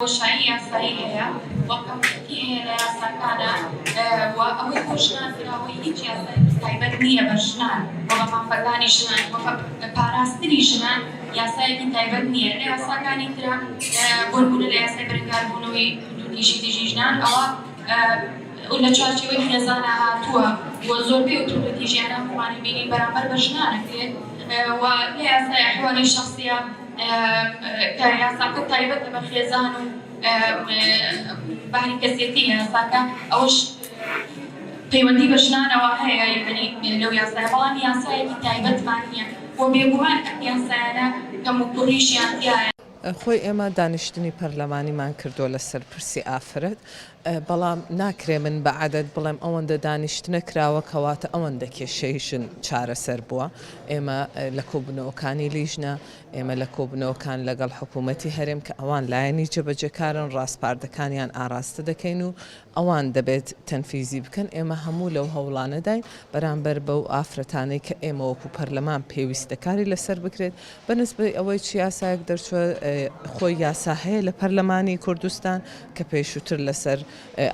بۆشایی یاسایی هەیە و کەموکورتی هەیە لە یاساکانا و ئەوەی بۆ ژنان کراوە هیچ یاسایەکی تایبەت نییە بە ژنان و بە مافەکانی ژنان و بە پاراستنی ژنان یاسایەکی تایبەت نییە لە یاساکانی ترا بۆ نموونە لە یاسای بەرەنگاربوونەوەی توندوتیژی دژی ژنان ئەوە لە چوارچێوەی خێزانا هاتووە و زۆربەی ئەو توندوتیژیانە هەموومانی بینین بەرامبەر بە ژنان ئەکرێت و لە یاسای ئەحوالی شەخسیە کە یاساکە تایبەتە بە خێزان و باری کەسێتی یاساکە ئەوەش پەیوەندی بە ژنانەوە هەیە یعنی لەو یاسایە بەڵام یاسایەکی تایبەتمان نییە و بێگومان ئەم یاسایانە کەموکوڕیشیان تیایە. خۆی ئێمە دانیشتنی پەرلەمانیمان کردووە لەسەر پرسی ئافرەت، بەڵام ناکرێ من بە عەدەد بڵێم ئەوەندە دانیشتنە کراوە کەواتە ئەوەندە کێشەی ژن چارەسەر بووە. ئێمە لە کۆبوونەوەکانی لیژنە، ئێمە لە کۆبوونەوەکان لەگەڵ حکوومەتی هەرێم کە ئەوان لایەنی جێبەجێکارن ڕاسپاردەکانیان ئاراستە دەکەین و ئەوان دەبێت تەنفیزی بکەن، ئێمە هەموو لەو هەوڵانەداین بەرامبەر بەو ئافرەتانەی کە ئێمە وەکو پەرلەمان پێویستە کاری لەسەر بکرێت، بە نسبەی ئەوەی چ یاسایەک دەرچووە خۆی یاسا هەیە لە پەرلەمانی کوردستان کە پێشووتر لەسەر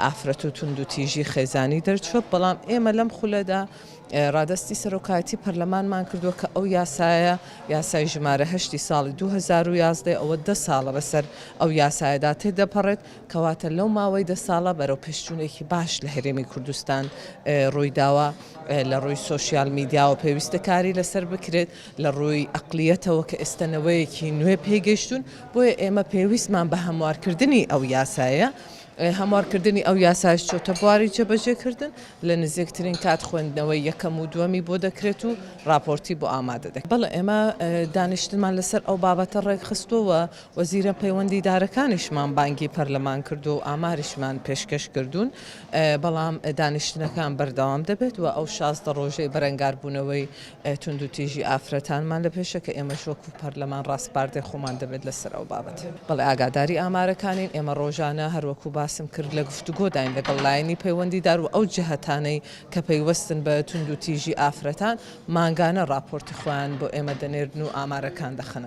ئافرەت و توندوتیژی خێزانی دەرچووە، بەڵام ئێمە لەم خولەدا ڕادەستی سەرۆکایەتی پەرلەمانمان کردووە کە ئەو یاسایە یاسای ژمارە هەشتی ساڵی 2011 ئەوە دە ساڵە بەسەر ئەو یاسایەدا تێدەپەڕێت، کەواتە لەو ماوەی دە ساڵە بەرەوپێشچوونێکی باش لە هەرێمی کوردستان ڕوویداوە، لە ڕووی سۆشیال میدیاوە پێویستە کاری لەسەر بکرێت، لە ڕووی ئەقلیەتەوە کە ئێستا نەوەیەکی نوێ پێگەیشتوون، بۆیە ئێمە پێویستمان بە هەموارکردنی ئەو یاسایە، هەموارکردنی ئەو یاسایش چۆتە بواری جێبەجێکردن، لە نزیکترین کات خوێندنەوەی یەکەم و دووەمی بۆ دەکرێت و ڕاپۆرتی بۆ ئامادە دەکرێت. بەڵێ ئێمە دانیشتنمان لەسەر ئەو بابەتە ڕێکخستووە و وەزیرە پەیوەندیدارەکانیشمان بانگی پەرلەمان کردووە و ئاماریشمان پێشکەش کردوون، بەڵام دانیشتنەکان بەردەوام دەبێت و ئەو 16 ڕۆژەی بەرەنگاربوونەوەی توندوتیژی ئافرەتانمان لە پێشە کە ئێمەش وەکو پەرلەمان ڕاسپاردەی خۆمان دەبێت لەسەر ئەو بابەتە. بەڵێ ئاگاداری ئامارەکانین، ئێمە ڕۆژانە هەروەکو باسم کرد لە گفتوگۆداین لەگەڵ لایەنی پەیوەندیدار و ئەو جهەتانەی کە پەیوەستن بە توندوتیژی ئافرەتان، مانگانە ڕاپۆرتی خۆیان بۆ ئێمە دەنێرن و ئامارەکان دەخەنە.